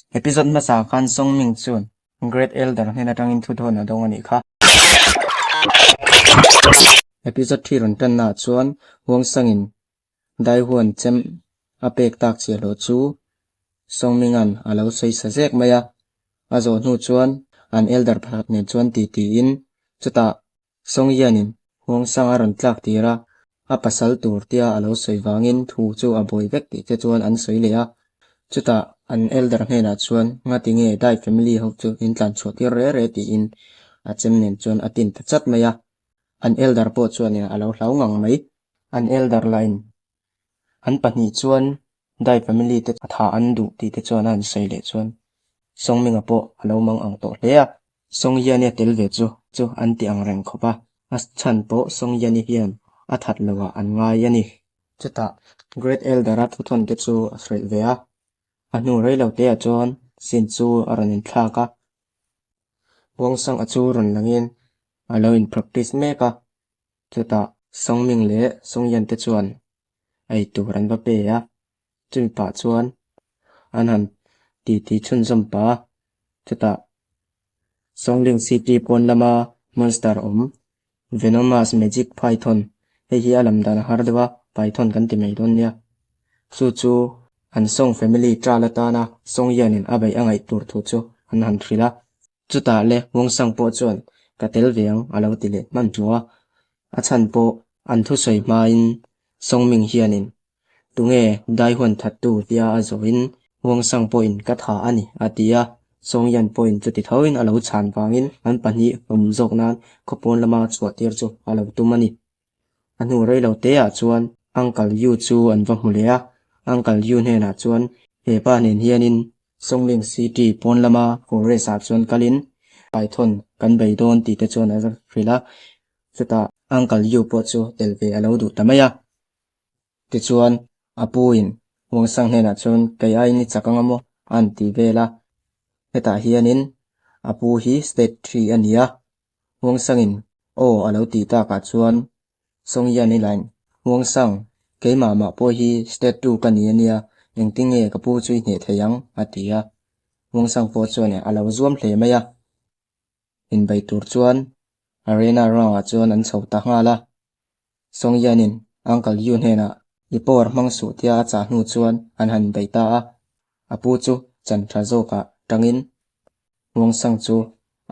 Episode hmasa khan Song Ming chuan Great Elder hnen atangin thuthawn a dawng a nih kha. Episode thi rawn tannaah chuan Huang Sangin Daihuan chem a pek tak chiah loh chu Song Minga'n a lo sawi sa zek mai a. A zawh hnu chuan an Elder pakhat nen chuan ti tiin chutah Song Yan-in Huang Sang a rawn tlak tir a, a pasal tur tia a lo sawi vangin thu chu a buai vek tih te chuan an sawi leh a. Chutah an elder hnenah chuan ngati nge Dai family ho chu in tlan chhuah tir re re tiin a chem nen chuan a tin ta chat mai a. An elder pawh chuanin a lo hlau ngang mai. An elder lahin an pahnih chuan Dai family te tha an duh tih te chuan a han sawi leh chuan Song Minga pawh a lo mang ang tawh hle a. Song Yan-i a tel ve chu chu an ti ang reng khawp a, a chhan pawh Song Yan-i hian a that loh ah an ngai a ni. Chutah Great Elder-a thuthawn te chu a hrilh ve a, a hnu rei lo te ah chuan scene chu a rawn inthlak a, Wang Sang-a chu rawn langin a lo in practice mek a, chutah Song Ming leh Song Yan te chuan ei tur an va pe a, chumi pah chuan an han titi chhunzawm pah a, chutah Songling City pawn lama monster awm Venomous Magic Python hei hi a lam dan a har deuh a, Python kan ti mai dawn nia. Chu chu an Song family trial atana Song Yan-in a beih a ngaih tur thu chu an han hrilh a. Chutah le Wang Sang pawh chuan ka tel ve ang a lo ti leh hmanhmawh a, a chhan pawh an thusawi hmain Song Ming hianin Tunge dai huan thattu tia a zawhin Wang Sang pawhin ka tha a ni a ti a, Song Yan pawhin chuti thoin a lo chhan vangin an pahnih awm zawk nan khawpawn lama chhuah tir chu a lo tum a ni. A hnu rei lo te ah chuan Uncle Yu chu an va hmu leh a, Uncle Yu hnenah chuan he pa nen hianin Songling City pawn lama forest ah chuan kalin Python kan bei dawn tih te chuan a hrilh a, chutah Uncle Yu pawh chu tel ve a lo duh ta mai a. Tichuan a pu in Wang Sang hnenah chuan kei aiin i chak anga maw a han ti vel a, hetah hianin a pu hi state three a ni a, Wang Sangin aw a lo tih takah chuan Song Yan i lain Wang Sang keimah mah pawh hi state two ka ni a nia, engtinge ka pu chu i hneh thei ang a ti a, Wang Sang pawh chuan a lo zuam hle mai a. Inbei tur chuan arena round ah chuan an chho ta nghal a. Song Yan-in Uncle Yu hnenah i power hmang suh tia a chah hnu chuan an han bei ta a. A pu chu chan tha zawkah tangin Wang Sang chu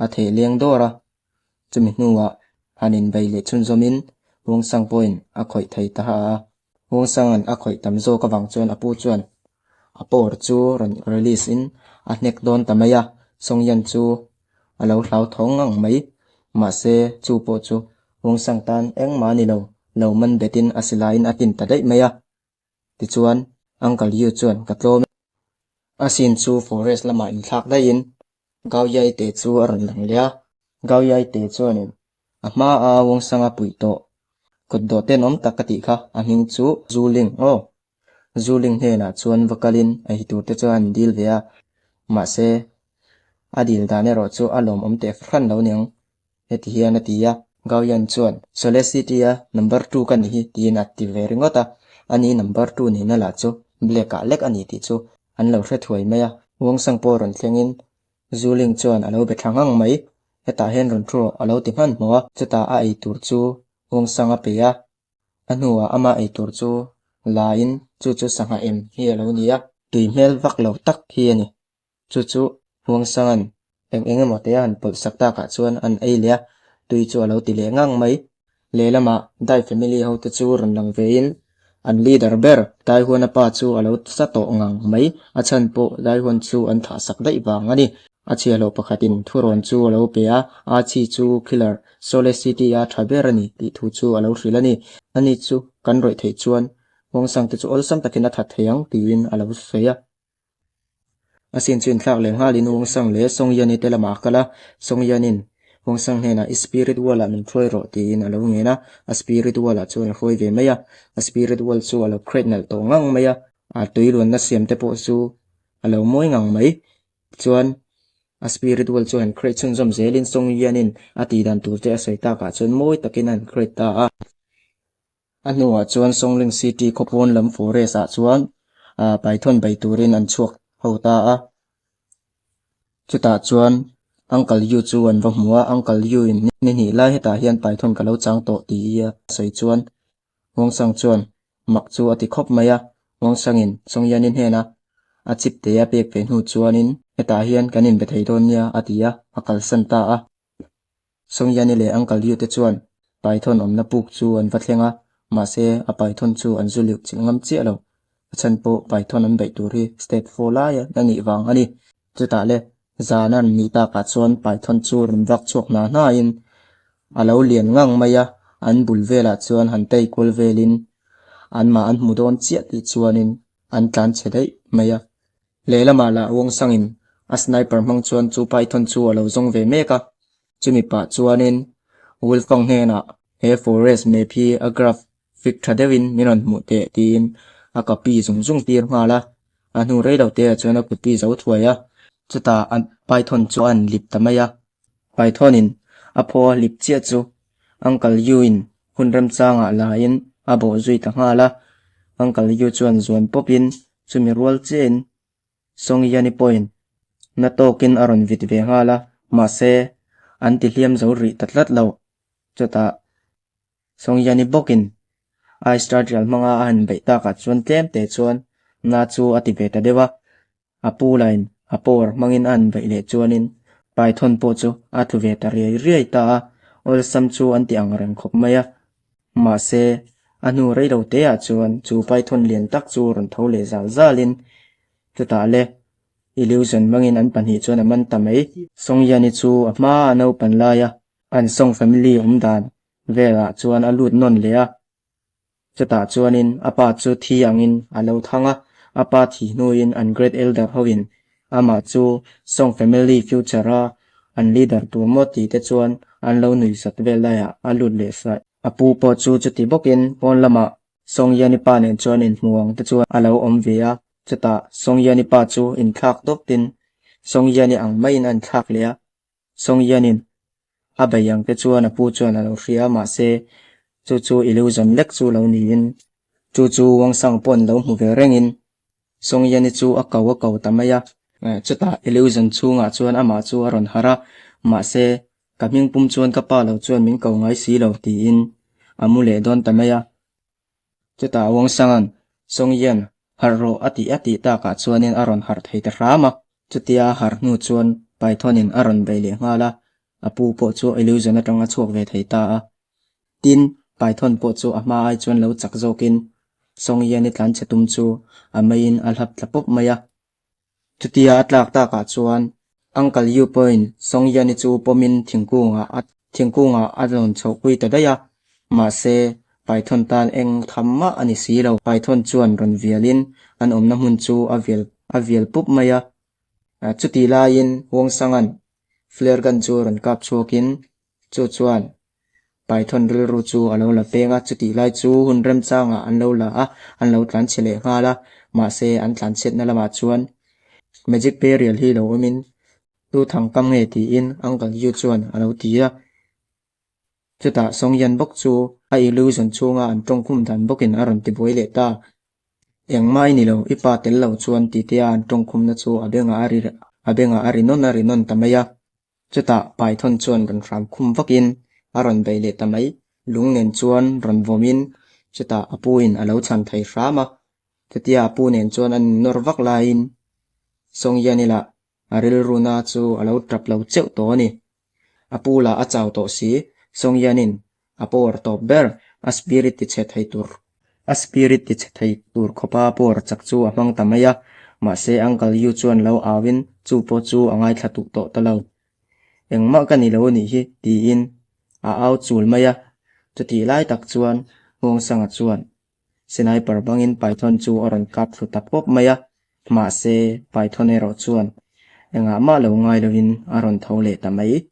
a theh leng dawr a. Chumi hnuah han inbei leh chhunzawmin Wang Sang pawhin a khawih thei ta a. Wang Sanga'n a khawih tam zawk avang chuan a pu chuan a power chu rawn release in a hnek dawn ta mai a, Song Yan chu a lo hlauthawng ngang mai. Mahse, chu pawh chu Wang Sang tan engmah a ni lo, lo man betin a silaiin a tin ta daih mai a. Tichuan, Uncle Yu chuan ka tlawm e. A scene chu forest lamah inthlak daihin Gao Yai te chu a rawn lang leh a. Gao Yai te chuanin a hma a Wang Sanga puih tawh kut dawh tenawm tak ka tih kha a hming chu Zu Ling aw. Zu Ling hnenah chuan va kalin a hi tur te chuan an dil ve a, mahse a dil dan erawh chu a lawmawm teh fahran lo niang Heti hian a ti a, Gao Yan chuan, Sole City-a number two ka ni hi tiin a ti ve ringawt a, ani number two nihna lah chu Black ah lek a ni tih chu an lo hre thuai mai a. Wang Sang pawh rawn thlengin Zu Ling chuan a lo be tha ngang mai, hetah hian rawn thu rawh a lo ti hmanhmawh a, chutah a ei tur chu Wang Sang a pe a, a hnuah ama ei tur chu la in chu chu sangha em hi a lo ni a, tui hmel vak lo tak hi a ni. Chu chu Huangsanga'n eng eng emaw te a han pawlh sak takah chuan an ei leh a, tui chu a lo ti leh ngang mai. Lehlamah Dai family ho te chu rawn lang vein an leader ber Daihuana pa chu a lo sa tawh ngang mai, a chhan pawh Daihuan chu an thah sak daih vang a ni. A chhiahhlawh pakhatin thurawn chu a lo pe a, A chi chu killer Sole City a tha ber a ni tih thu chu a lo hrilh a ni. Ani chu kan rawih theih chuan Huangsang te chu awlsam takin a that thei ang tiin a lo sawi a. A sin chu inthlak leh nghalin Wang Sang leh Song Yan-i te lamah a kal a, Song Yan-in Wang Sang hnenah i spirit wall-ah min hruai rawh tiin a lo ngen a, a spirit wall-ah chuan a hruai ve mai a, a spirit wall chu a lo create nalh tawh ngang mai a, a tui luanna siam te pawh chu a lo mawi ngang mai. Tichuan a spirit wall chu han create chhunzawm zelin Song Yan-in a tih dan tur te a sawi takah chuan mawi takin a han create ta a. A hnuah chuan Songling City khawpawn lam forest ah chuan Python bei turin an chhuak ho ta a. Chutah chuan Uncle Yu chu an va hmu a, Uncle Yu in ni hnih lai hetah hian Python ka lo chang tawh tih hi a sawi chuan Wang Sang chuan mak chu a ti khawp mai a, Wang Sangin Song Yan-i hnena a chip te a pek ve hnu chuanin hetah hian kan inbe thei dawn nia a ti a, a kalsan ta a. Song Yan-i leh Uncle Yu te chuan Python awmna puk chu an va thleng a, mahse a Python chu an zu liuh chilh ngam chiah lo. A chhan pawh Python an beih tur hi state four lai a nih vang a ni. Chutah le zan an nih takah chuan Python chu rawn vak chhuak hna hnain a lo lian ngang mai a, an bul velah chuan han tei kual velin anmah an hmu dawn chiah tih chuanin an tlan chhe daih mai a. Lehlamah lah Wong-Sangin a sniper hmang chuan chu Python chu a lo zawng ve mek a, chumi pah chuanin Wolfgang hnenah he forest map hi a graph fik tha deuhin min rawn hmuh teh tiin a copy zung zung tir nghal a, a hnu rei lo te ah chuan a copy zo thuai a, chutah a Python chu a han lip ta mai a, Python in a phaw a lip chiah chu Uncle Yu in hun remchangah la in a bawh zui ta nghal a, Uncle Yu chuan zuan pawp in chumi rual chiah in Song Yani pawhin na tawkin a rawn vit ve nghal a, mahse an ti hliam zo rih ta tlat lo, chutah Song Yani bawkin Ice Turtle hmanga a han beih takah chuan tlem te chuan na chu a ti ve ta deuh a, a pu lain a power hmangin a han beih leh chuanin Python pawh chu a tlu ve ta riai riai ta a, awlsam chu an ti ang reng khawp mai a. Mahse, a hnu rei lo te ah chuan chu Python lian tak chu rawn tho leh zal zalin chutah le illusion hmangin an pahnih chuan a man ta mai. Song Yani chu a hma a naupan laia an Song family awm dan velah chuan a lut nawn leh a, chutah chuanin a pa chu thi angin a lo thang a, a pa thih hnuin an Great Elder hoin amah chu Song family future a an leader tur maw tih te chuan an lo nuih zat vel laiah a lut leh saih. A pu pawh chu chuti bawkin pawn lamah Song Yani pa nen chuan inhmu ang te chuan a lo awm ve a, chutah Song Yani pa chu inthlak dawpin Song Yani ang maiin a inthlak leh a, Song Yanin a bei ang te chuan a pu chuan a lo hria a, mahse chu chu illusion lek chu lo niin chu chu Wang Sang paw'n lo hmu ve rengin Song Yani chu a ko a ko ta mai a. Chutah illusion chhungah chuan amah chu a rawn harh a, mahse ka hming pum chuan ka pa lo chuan min ko ngai si lo tiin a mu leh dawn ta mai a. Chutah Wang Sanga'n Song Yan harh rawh a tih a tih takah chuanin a rawn harh thei ta hram a. Chutia a harh hnu chuan Python-in a rawn bei leh nghal a, a pu pawh chu illusion atang a chhuak ve thei ta a. Tin, Python pawh chu a hma ai chuan lo chak zawkin Song Yan-i tlanchhe tum chu a meiin a hlap tla pawp mai a. Chutia a tlak takah chuan Uncle Yu pawhin Song Yan-i chu pawmin thingkungah a thingkungah a rawn chhohpui ta daih a, mahse Python tan eng tham mah a ni si lo. Python chuan rawn vialin an awmna hmun chu a vial a vial pup mai a. Chutih laiin Wong Sang-a'n flare gun chu rawn kap chhuakin Chu chuan Python rilru chu a lo la peng a, chutih lai chu hun remchangah an lo la a, an lo tlanchhe leh nghal a, mahse an tlanchhiatna lamah chuan Magic Burial hi lo awmin tu thang kam nge tiin Uncle Yu chuan a lo ti a. Chutah Song Yan bawk chu a illusion chhunga an tawngkhum dan bawkin a rawn tibuai leh ta. Engmah i ni lo, i pa tel lo chuan titea an tawngkhumna chu a bengah a ri a bengah a ri nawn a ri nawn ta mai a. Chutah Python chuan rawn hram khum vakin a rawn bei leh ta mai. Lung nen chuan rawn vawmin chutah a pu in a lo chhan thei hram a. Chutia a pu nen chuan an innawr vak laiin Songyan-i lah a rilruna chu a lo tap lo cheuh tawh a ni. A pu lah a chau tawh si, Songyan-in a power tawp ber, a spirit ti chhe thei tur a spirit ti chhe thei tur khawpa power chak chu a hmang ta mai a, mahse Uncle Yu chuan lo auin chu pawh chu a ngaithla tuh tawh ta lo. Engmah ka ni lo a nih hi tiin a au chul mai a, chutih lai tak chuan Hmuangsanga chuan Sniper bangin Python chu a rawn kap thlu ta pawp mai a, mahse Python erawh chuan engah mah lo ngai lovin a rawn tho leh ta mai.